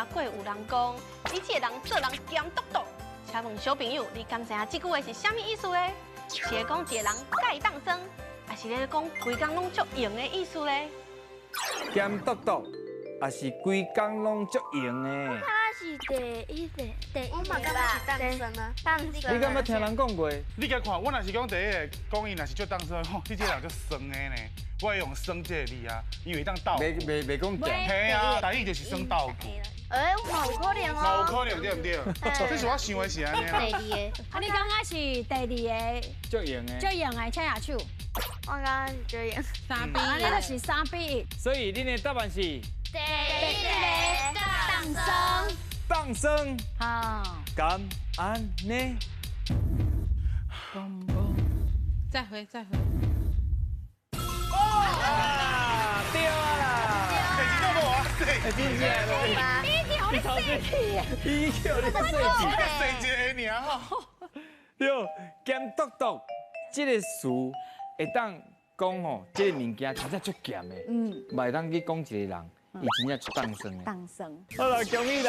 聽過有人講，你這个人做人鹹篤篤。請問小朋友，你敢知影這句話是啥物意思呢？是咧講一個人蓋當酸，抑是咧講規工攏足閒的意思咧？鹹篤篤，抑是規工攏足閒的。他是第一個，第一我嘛感覺是當酸啊，當你敢捌聽人講過？你共看，我若是講第一个，講伊若是足當酸，吼，你這个人足酸的呢。我會用酸這个字啊，因為當鬥。袂袂袂講鹹。嘿啊，台語就是耍鬥具。欸，嘛有可能哦。嘛有可能對毋對？這是我想的是按呢啦。第二个。啊，你感覺是第二个？足閒的。足閒的，請舉手。我感覺是足閒。3比1，按呢就是3比1。所以恁的答案是？第一个當酸。當酸。好。敢按呢？再回再回。啊，對啊啦！欸，真正無我說。真正。你叫你生氣。伊叫你生氣。生一个爾吼。對，鹹篤篤這个詞會當講吼，這个物件真正足鹹的，嘛會當去講一个人，伊真正足當酸的。當酸。好啦，恭喜啦！